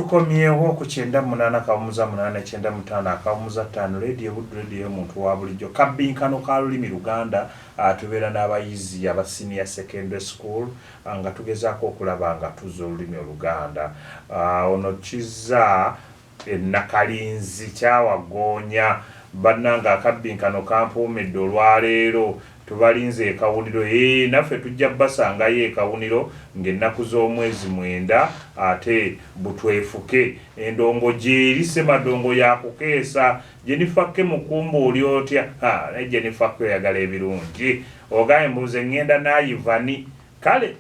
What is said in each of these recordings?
Tukomyewo ku 98.8 95.5 Leediyo Buddu, leediyo y'omuntu wa bulijjo. Kabbinkano ka lulimi Luganda, tubeera n'abayizi aba senior secondary school nga tugezaako okulaba nga tuzza olulimi Oluganda. Ono Kizza e Nakalinzi Kyawagoonya. Bannange, akabbinkano kampuumidde olwaleero. Tubalinze e Kawuniro. Ee, naffe tujja basangayo e Kawuniro ng'ennaku z'omwezi 9, ate butwefuke endongo gyeri Ssemadongo yakukeesa. Jennifer Ke Mukumba, oli otya? Ha, naye Jennifer Ke oyagala ebirungi. Ogambye mbuuze ŋŋenda n'Ivan. Kale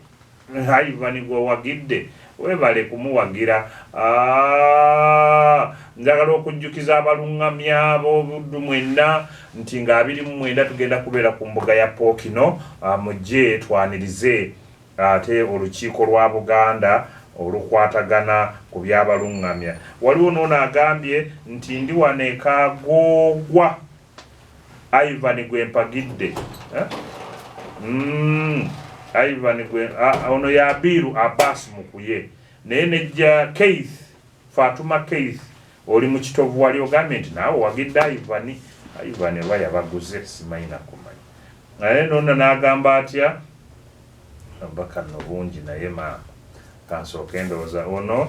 Ivan gw'owagidde, webale kumuwagira. Ah, njagala okujjukiza abaluŋŋamya b'obuddu mwenna nti nga 29 tugenda kubeera ku mbuga ya Pookino. Mujje twanirize ate olukiiko lwa Buganda olukwatagana ku by'abaluŋŋamya. Waliwo n'ono agambye nti ndi wano e Kagoogwa, Ivan gwe mpagidde, eh? Ivan gwe ono ya Abiru Abbas Mukuye, naye nejja Keith Fatuma Keith, oli mu Kitovu, wali ogambye nti naawe wagidde Ivan. Ivan oba yabaguze simanyi nakumanya, naye nono n'agamba atya obubaka nno bungi, naye maama kansooke ndowooza ono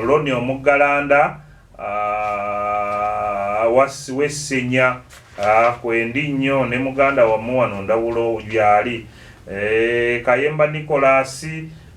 Loni Omuggalanda wessenya kwendi nnyo ne muganda wammwe wano Ndawulo byali Kayemba Nicolas,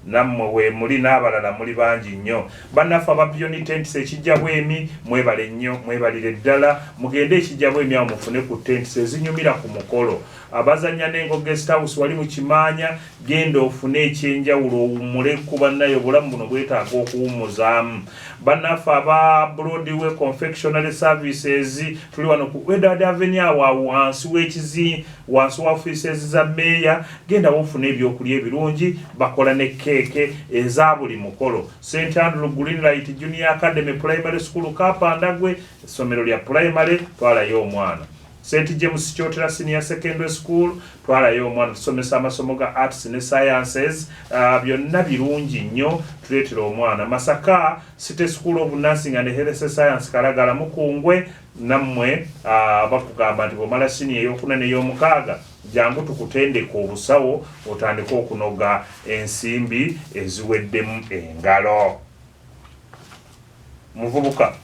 nammwe weemuli n'abalala muli bangi nnyo. Bannaffe aba Beyond Tents ekijja bwemi, mwebale nnyo, mwebalire ddala. Mugende ekijja bwemi awo mufune ku tents ezinyumira ku mukolo. Abazannya n'Engo Guest House wali mu Kimaanya, genda ofune ekyenjawulo owummule, kuba naye obulamu buno bwetaaga okuwummuzaamu. Bannaffe aba Broadway Confectionary Services, tuli wano ku Edward Avenue awo awo wansi w'ekizi, wansi wa offices za meeya. Genda wofune ebyokulya ebirungi, bakola ne keeke eza buli mukolo. St Andrew Greenlight Junior Academy Primary School Kapandagwe, essomero lya primary, twalayo omwana. St James Kyotera Senior Secondary School, twalayo omwana. Tusomesa amasomo ga arts ne sciences, byonna birungi nnyo, tuleetera omwana. Masaka City School of Nursing and Health Science Kalagala Mukungwe, nammwe bakugamba nti bwomala siniya eyokuna n'eyomukaaga, jangu tukutendeka obusawo otandike okunoga ensimbi eziweddemu engalo. Muvubuka,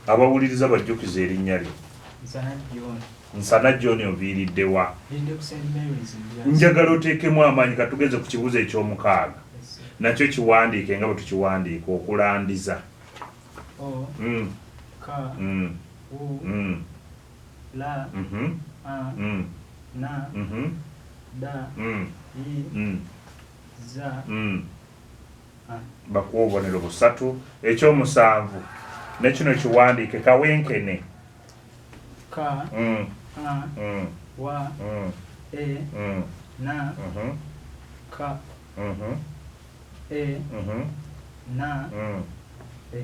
abawuliriza bajjukiza erinnya lyo. Nsana John, oviiriddewa? Njagala oteekemu amaanyi. Katugeze ku kibuuzo ekyomukaaga, nakyo kiwandiike nga bwe tukiwandiika okulandiza. O K U L A N D I Z A. Bakuwa obubonero busatu. Ekyomusanvu nekino kiwandiike kawenkene. K A W E N K E N E.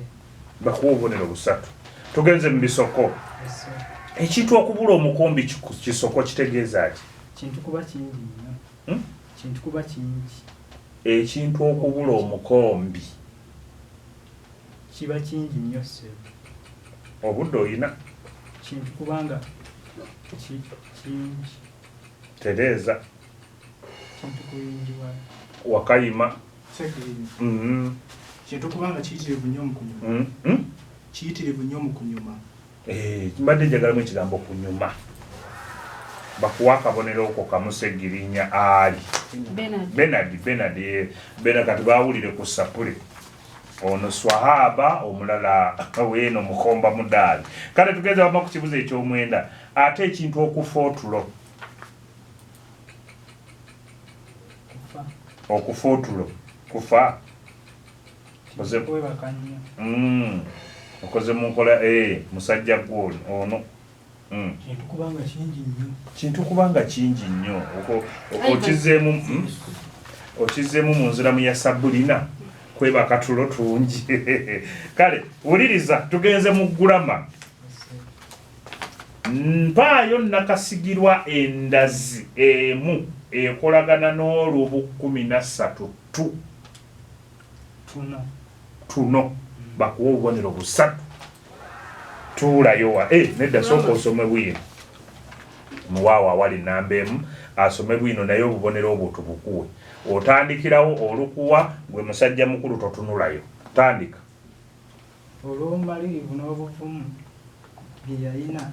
Bakuwa obubonero busatu. Tugenze mu bisoko. Ekintu okubula omukumbi kisoko kitegeeza ki? Kintu kuba kingi nnyo. Hmm? Kintu kuba kingi. Ekintu okubula omukombi. Kiba kingi nnyo, ssebo. Obudde oyina. Kintu kubanga kingi. Tereeza. Kintu kuyingiwa. Wakayima. Segirinya. Kintu kubanga kiyitirivu nnyo mu kunyuma. Kiyitirivu nnyo mu kunyuma. Eh, mbadde njagalamu ekigambo kunyuma. Bakuwa akabonero ko kamusegirinya ali Bernard. Benard, Benard, Benard, kati bawulire ku sapule ono swahaba omulala weeno mukomba mudaali. Kale tugenze wama ku kibuzo ekyomwenda. Ate ekintu okufa otulo? Kufa. Okufa otulo kufa. Kwebaka nnyo. Okoze mu nkola, musajja gwe ono. Kintu kubanga kingi nnyo. Kintu kubanga kingi nnyo. Okizeemu, Okizeemu mu nziramu ya Sabulina, kwebaka tulo tungi. Kale wuliriza, tugenze mu grammar. Mpaayo nakasigirwa endazi emu ekolagana n'olubu 13 tu. Tuno. Tuno bakuwa obubonero busatu. Tuulayo wa nedda, sooka osome bwino. Muwaawo awali namba emu asome bwino, naye obubonero obwo tubukuwe. Otandikirawo olukuwa gwe musajja mukulu, totunulayo, tandika. Olw'obumalirivu n'obuvumu bye yalina,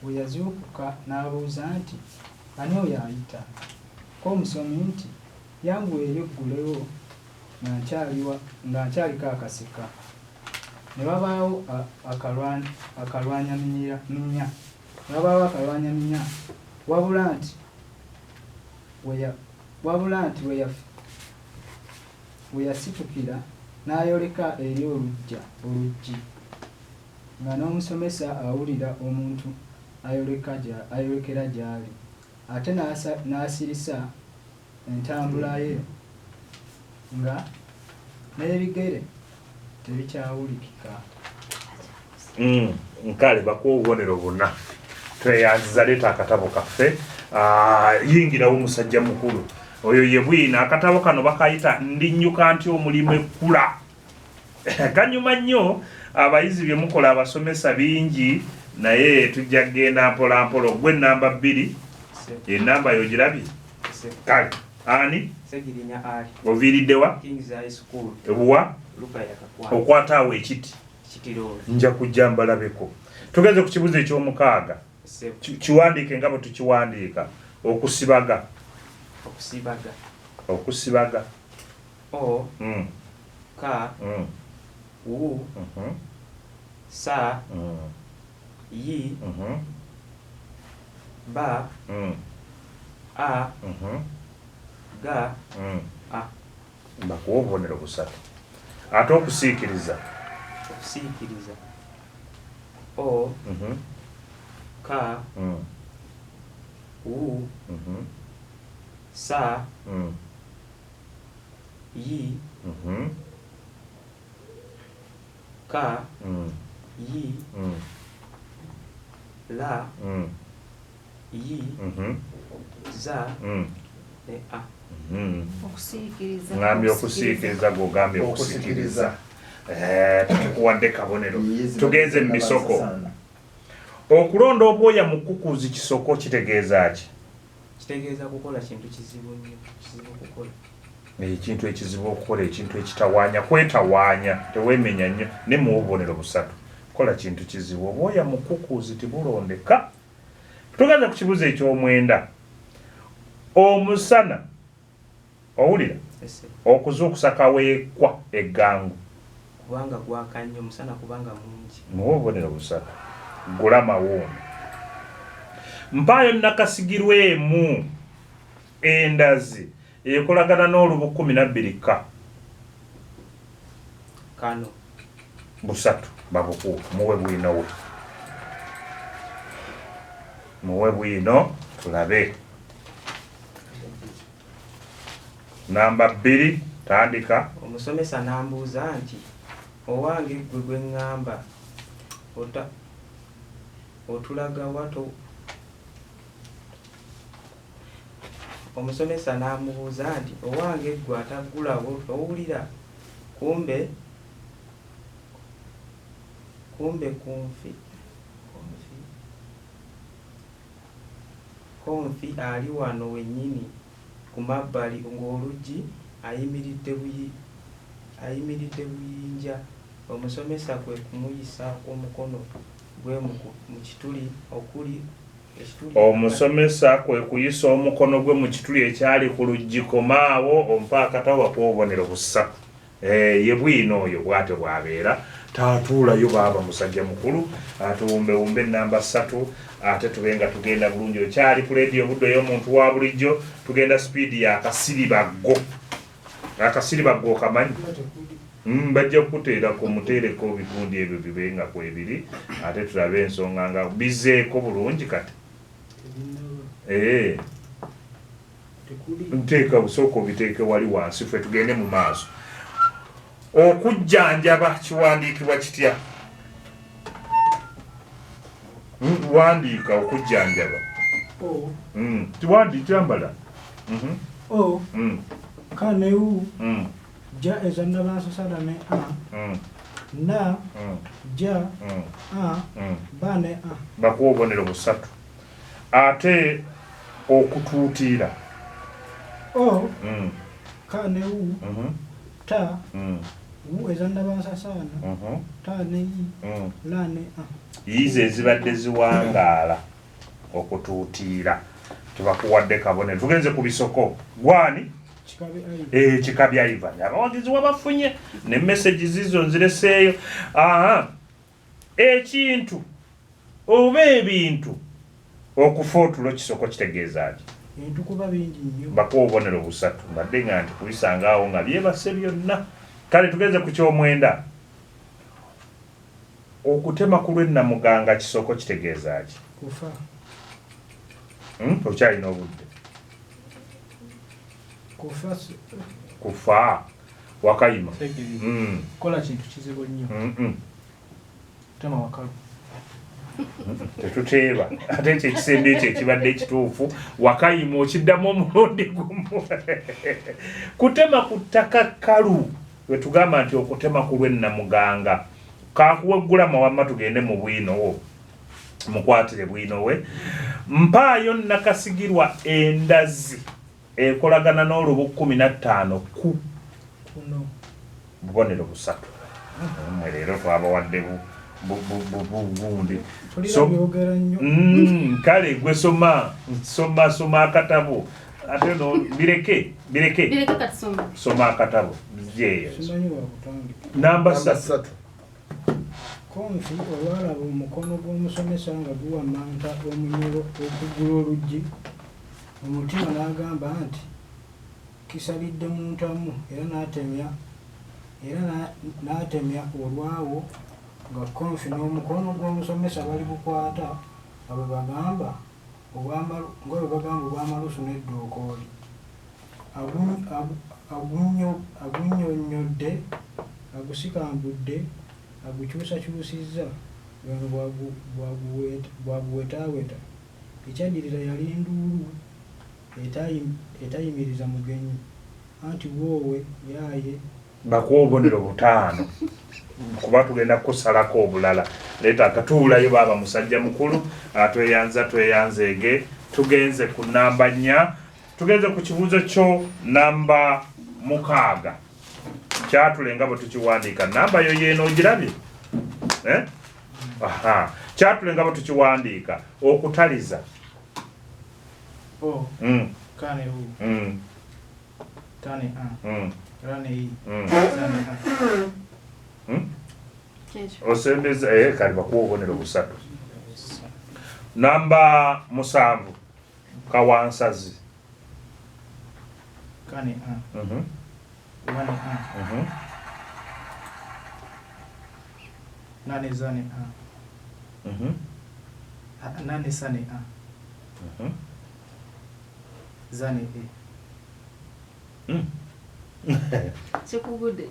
bwe yazuukuka n'abuuza nti, Ani oyo ayita? Ko omusomi nti, Yanguwa eri oggulewo nga nkyaliko akaseka. Ne wabaawo akalwanyaminya, wabula nti we yasitukira n'ayoleka eri oluggi, nga n'omusomesa awulira omuntu ayolekera gy'ali, ate n'asirisa entambula ye nga n'ebigere tebikyawulikika. Nkale bakuwa obubonero buna. Tweyanziza, leeta akatabo kaffe. Yingirawo musajja mukulu oyo ye bwino. Akatabo kano bakayita Ndinnyuka Nti Omulimu Ekkula. Kanyuma nnyo. Abayizi bye mukola abasomesa bingi, naye tujja kugenda mpola mpola. Ogwe namba 2, enamba yogirabye? Kale, ani? Segirinya Ali. Oviiriddewa? Kings High School. Ebuwa? Lubaya Kakwa. Okwata awo ekiti? Kitiroolo. Nja kujja mbalabeko. Tugenze ku kibuzo ekyomukaaga. Kiwandiike nga bwe tukiwandiika. Okusibaga. Okusibaga. Okusibaga. O K U S Y B A G A. Bakuwa obubonero busatu. Ate okusiikiriza? Okusiikiriza. O K U S Y K Y L Y Z ne A. Okusiikiriza. Ngambye okusiikiriza, gwogambye okusikiriza. Tukuwadde kabonero. Tugenze mu bisoko. Okulonda obwoya mu kukuuzi kisoko kitegeeza ki? Kitegeeza kukola kintu kizibu nnyo, kizibu kukola. Ekintu ekizibu okukola, ekintu ekitawaanya, kwetawaanya, teweemenya nnyo. Ne muwa obubonero busatu. Kola kintu kizibu, obwoya mu kukuuzi tibulondeka. Tugenze ku kibuzo ekyomwenda. Omusana, owulira? Okuzuukusa kaweekwa eggangu. Kubanga gwaka nnyo omusana, kubanga mungi. Muwa obubonero busatu. Gula mawuuno. Mpaayo nakasigirwa emu endazi ekolagana n'olubu 12 ka. Kano. Busatu babukuwa. Muwe bwino we, muwe bwino tulabe. Namba 2, tandika. Omusomesa n'ambuuza nti, Owange ggwe gwe ŋŋamba, otulaga wa to. Omusomesa n'amubuuza nti, Owange ggwe ataggulawo towulira? Kumbe konfi ali wano wennyini ku mabbali g'oluggi ayimiridde buyinja. Omusomesa kwe kumuyisa omukono gwe mu kituli okuli ekituli. Omusomesa kwe kuyisa omukono gwe mu kituli ekyali ku luggi. Komaawo ompa akatabo, bakuwa obubonero busatu. Ye bwino oyo bw'atyo bw'abeera, taatuulayo baaba musajja mukulu. Tuwumbewumbe enamba 3, ate tube nga tugenda bulungi. Okyali ku leediyo Buddo ey'omuntu wa bulijjo. Tugenda sipiidi yakasiribaggo. Akasiribaggo okamanyi? Bajja kukuteerako, muteereko bigundi ebyo bibe nga kwebiri, ate tulabe ensonga nga bizeeko bulungi kati. Nteeka busooka obiteeke wali wansi, ffe tugende mu maaso. Okujjanjaba kiwandiikibwa kitya? Wandiika okujjanjaba. O. Tiwandi kyambala. O. K ne U. Ja eza nnabansasala ne a. Na. Ja. A. Ba ne a. Bakuwa obubonero busatu. Ate okutuutiira? O. Ka ne u. Ta. U eza nnabansasaana. Ta ne i. La ne a. Yiizo ezibadde ziwangaala okutuutiira tebakuwadde kabonero. Tugenze ku bisoko. Gwani? Kikabya Ivan. Abawagizi wabafunye ne message zizo nzireseeyo. Aha. Ekintu oba ebintu okufa otulo kisoko kitegeeza ki? Ebintu kuba bingi nnyo. Bakuwa obubonero busatu. Mbadde nga nti kubisanga awo nga byebase byonna. Kale tugenze ku ky'omwenda. Okutema ku lw'ennamuganga kisoko kitegeeza ki? Kufa. Okyalina obudde. Kufa. Kufa. Wakayima. Kola kintu kizibu nnyo. Tema wakalu. Tetuteeba. Ate ekyo ekisembe ekyo ekibadde ekituufu. Wakayima okiddamu omulundi gumu. Kutema ku ttaka kkalu. We tugamba nti okutema ku lw'ennamuganga. Kankuweggula mawamma tugende mu bwino wo. Mukwatire bwino we. Mpaayo nnakasigirwa endazi ekolagana n'olubu 15 ku kuno. Bubonero busatu. Mmwe leero twabawadde bugundi. Byogera nnyo. Kale gwe soma, soma soma akatabo. Ate no bireke, bireke. Bireke kati soma. Soma akatabo. Jeeyo. Simanyi wa kutandika. Namba 3. Konfi olwalaba omukono gw'omusomesa nga guwamanta omunyolo okuggula oluggi, omutima n'agamba nti kisalidde mu ntamu era n'atemya olwawo nga Konfi n'omukono gw'omusomesa bali bukwata nga bwe bagamba obw'amalusu n'eddookooli. Agunnyonnyodde, agusikambudde, agukyusakyusizza ng'eno bw'aguwetaaweta. Ekyaddirira yali nduulu etayimiriza mugenyi anti woowe yaaye. Bakuwa obubonero 5 kuba tugenda kukusalako obulala. Leeta akatuulayo baaba musajja mukulu, tweyanza tweyanzeege. Tugenze ku namba 4, tugenze ku kibuuzo kyo namba 6. Kyatule nga bwe tukiwandiika. Namba yo yeeno ogirabye? Aha. Kyatule nga bwe tukiwandiika. Okutaliza. O. K ne U. T ne A. R ne I. Z ne A. Osembeza kale bakuwa obubonero busatu. Namba 7. Kawansazi. K ne A. W ne A. 8 Z ne A. 8 S ne A. Z ne E.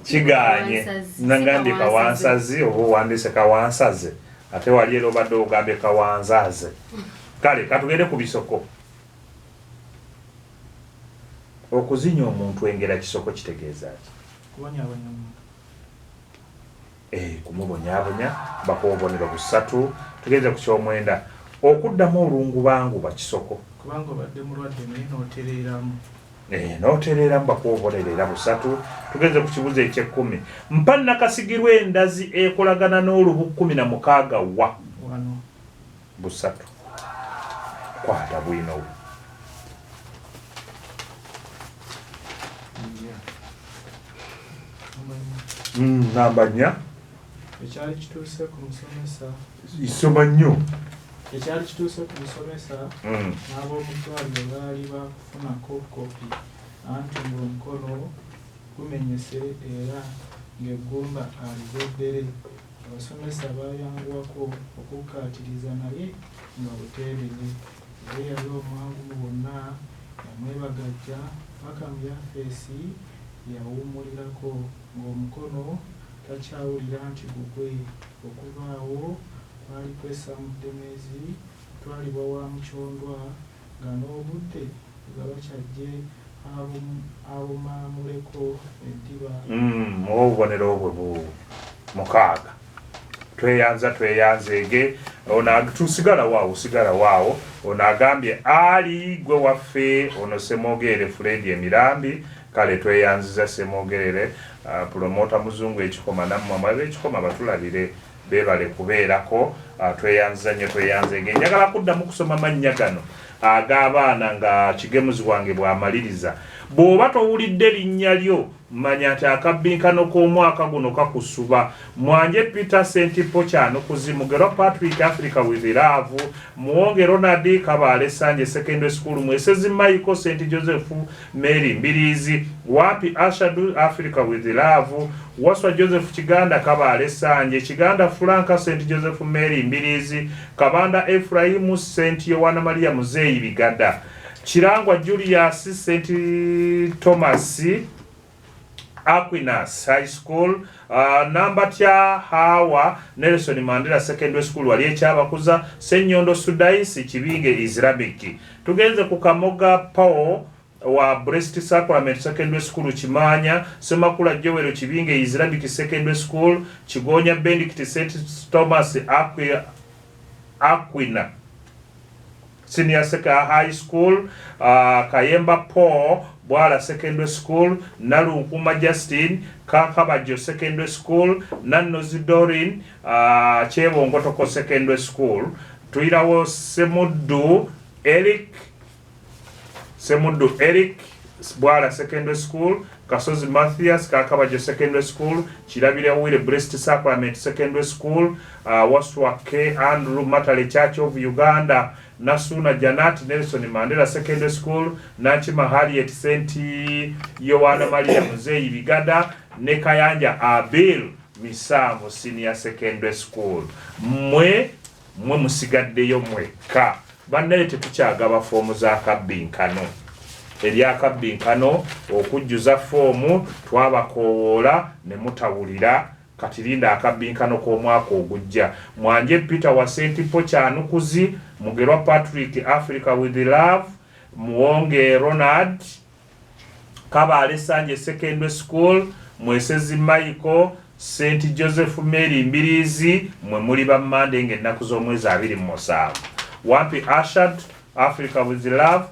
Kiganye. Nangambye kawansazi oba owandiise kawansaze. Ate wali era obadde ogambye kawanzaze. Kale katugende ku bisoko. Okuzinya omuntu engera kisoko kitegeeza ki? Kubonyaabonya omuntu. Kumubonyaabonya bakuwa obubonero busatu. Tugenze ku ky'omwenda. Okuddamu olungubanguba kisoko. Kubanga obadde mulwadde naye n'otereeramu. N'otereeramu bakuwa obubonero era busatu. Tugenze ku kibuuzo eky'ekkumi. Mpa nnakasigirwa endazi ekolagana n'olubu 16 wa? Wano. Busatu. Kwata bwino bwo. Namba 4. Ekyali kituuse ku musomesa. Isoma nnyo. Ekyali kituuse ku musomesa n'ab'omu ddwaliro baali baakufunako kopi anti ng'omukono gumenyese era ng'eggumba alize ddere. Abasomesa baayanguwako okukkaatiriza naye nga buteerere. Era eyali omwangu mu bonna yamwebagajja ppaka mu yafeesi gye yawummulirako ng'omukono takyawulira nti gugwe. Okuva awo kwali kwessa mu ddemeezi kutwalibwa wa Mukyondwa nga n'obudde bugaba kyajje Abumaamuleko eddiba. Obubonero obwo bu 6. Tweyanza tweyanzeege. Ono tusigala waawo, sigala waawo. Ono agambye ali gwe waffe, ono Ssemwogerere Fred Emirambi. Kale tweyanziza Ssemwogerere, promota muzungu ekikoma nammwe mwabe ekikoma batulabire, beebale kubeerako. Tweyanziza nnyo, tweyanzeege. Njagala kuddamu kusoma mannya gano ag'abaana nga kigemuzi wange bw'amaliriza. Bw'oba towulidde linnya lyo, manya nti akabbinkano k'omwaka guno kakusuba. Mwanje Peter Sentipo Kyanukuzi, Mugerwa Patrick Africa with Love, Muwonge Ronald Kabaale Sanje Secondary School, Mwesezi Michael St Joseph Mary Mbiriizi, Wampi Ashadu Africa with Love, Waswa Joseph Kiganda Kabaale Sanje, Kiganda Franka St Joseph Mary Mbiriizi, Kabanda Ephraim St Yohana Maria Muzeeyi Bigada, Kirangwa Julius St Thomas Aquinas High School, Nambatya Hawa Nelson Mandela Secondary School wali ekyabakuza, Ssenyondo Sudaisi Kibinge Islamic. Tugenze ku Kamoga Paul wa Blessed Sacrament Secondary School Kimanya, Ssemakula Joel Kibinge Islamic Secondary School, Kigonya Benedict St Thomas Aquina Senior Secondary High School, Kayemba Paul Bwala Secondary School, Nalunkuma Justin Kakabajo Secondary School, Nannozi Dorin Kyebongotoko Secondary School. Tuyirawo Semuddu Eric, Semuddu Eric Bwala Secondary School, Kasozi Mathias Kakabajo Secondary School, Kirabira Wire Blessed Sacrament Secondary School, Waswa K Andrew Matale Church of Uganda, Nasuna Janat Nelson Mandela Secondary School, Nakima Harriet St Yohana Maria Muzeeyi Bigada ne Kayanja Abel Misanvu Senior Secondary School. Mmwe mwe musigaddeyo mwekka. Bannaye tetukyagaba foomu za kabbinkano. Eryakabbinkano okujjuza foomu twabakoowoola ne mutawulira. Kati linda akabbinkano k'omwaka ogujja. Mwanje Peter wa St Paul Kyanukuzi, Mugerwa Patrick Africa with Love, Muwonge Ronald Kabaale Sanje Secondary School, Mwesezi Michael St Joseph Mary Mbiriizi, mwe muli ba Mmande ng'ennaku z'omwezi 27. Wampi Ashad Africa with Love,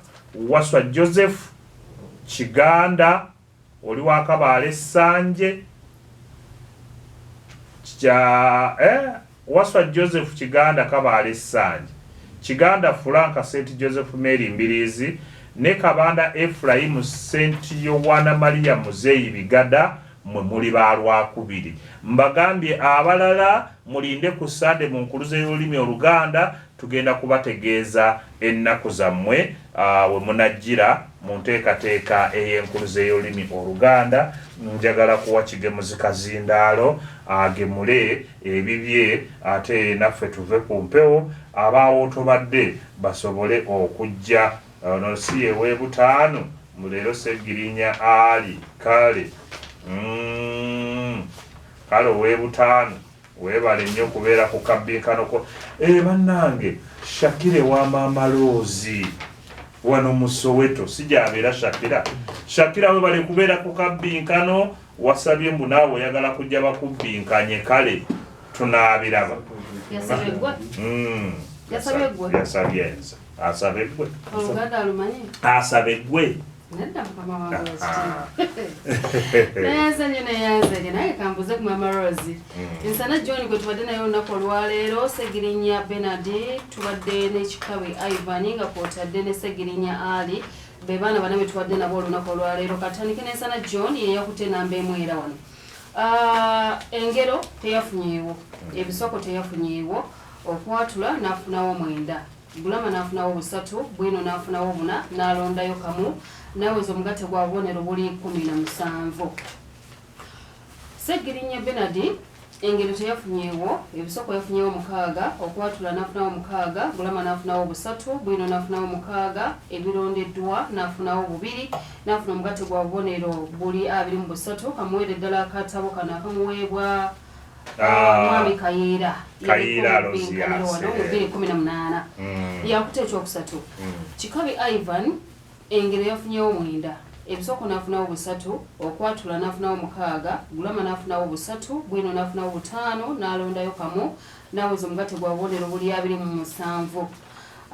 Waswa Joseph Kiganda oli wa Kabaale Sanje Waswa Joseph Kiganda Kabaale Sanje, Kiganda Franka St Joseph Mary Mbiriizi ne Kabanda Ephraim St Yohana Maria Muzeeyi Bigada, mwe muli ba Lwakubiri. Mbagambye abalala mulinde ku Sande mu nkuluze y'olulimi Oluganda, tugenda kubategeeza ennaku zammwe we munajjira mu nteekateeka ey'enkuluze y'olulimi Oluganda. Njagala kuwa Kigemuzi Kazindaalo agemule ebibye ate naffe tuve ku mpewo, abaawo tobadde basobole okujja. Ono si ye w'ebutaano mu leero Ssegirinya Ali. Kale kale ow'ebutaano weebale nnyo kubeera ku kabbinkano ko. Bannange Shakira wa Maama Rose wano mu Soweto sijabeera Shakira. Shakira weebale kubeera ku kabbinkano, wasabye mbu naawe oyagala kujja bakubbinkanye. Kale tunaabiraba. Yasabye gwe. Yasabye gwe. Yasabye nze. Asabe gwe. Oluganda alumanyi? Asabe gwe. Nedda mukama wange wekitiibwa. Neyanze nnyo, neyanze nnyo. Naye kambuze ku Mama Rose. Ensana John gwe tubadde naye olunaku olwaleero, Ssegirinya Bernard, tubadde ne Kikawe Ivan nga kwotadde ne Ssegirinya Ali, be baana bana be tubadde nabo olunaku olwaleero. Katandike n'Ensana John, ye yakutte enamba emu era wano. Engero teyafunyeewo, ebisoko teyafunyeewo, okwatula n'afunawo 9, Bulama n'afunawo 3, Bwino n'afunawo 4, n'alondayo kamu, naweza omugatte gwa bubonero buli 17. Ssegirinya Bernard, engero teyafunyeewo, ebisoko yafunyeewo 6, okwatula n'afunawo 6, Bulama n'afunawo 3, Bwino n'afunawo 6, ebirondeddwa n'afunawo 2, n'afuna omugatte gwa bubonero buli 23. Kamuweere ddala akatabo kano akamuweebwa Mwami Kayiira. Kayiira Aloysius, wano mu 2018. Yakutte ekyokusatu. Kikabi Ivan, engero yafunyewo 9, Ebisoko n'afunawo busatu, okwatula n'afunawo mukaaga, gulama n'afunawo busatu, bwino n'afunawo butaano, n'alondayo kamu, n'aweza omugatte gwa bubonero buli 27.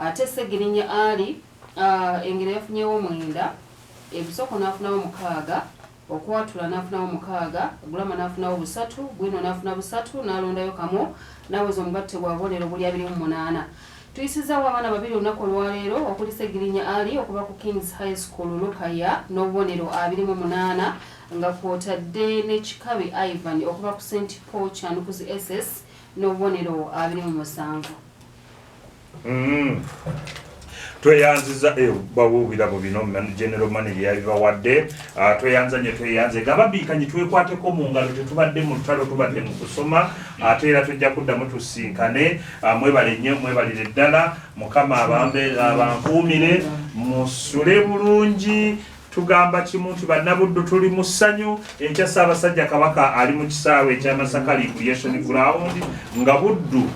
Ate Ssegirinya Ali, engero yafunyeewo mwenda, ebisoko n'afunawo mukaaga, okwatula n'afunawo mukaaga, gulama n'afunawo busatu, bwino n'afuna busatu, n'alondayo kamu, n'aweza omugatte gwa bubonero buli 28. Tuyisizaawo abaana babiri olunaku olwaleero okuli Ssegirinya Ali okuva ku Kings High School Lukaya n'obubonero 28 nga kw'otadde ne Kikabi Ivan okuva ku St Paul Kyanukuzi SS n'obubonero 27. Tweyanziza bawo ebirabo bino general manager yabibawadde. Tweyanza nnyo, tweyanze nga babiikanyi, twekwateko mu ngalo. Tetubadde mu lutalo, tubadde mu kusoma, ate era tujja kuddamu tusinkane. Mwebale nnyo, mwebalire ddala. Mukama abambe, abankuumire, musule bulungi. Tugamba kimu nti bannabuddu tuli mu ssanyu. Enkya Ssaabasajja Kabaka ali mu kisaawe ekyamasaka Recreation Ground nga Buddu.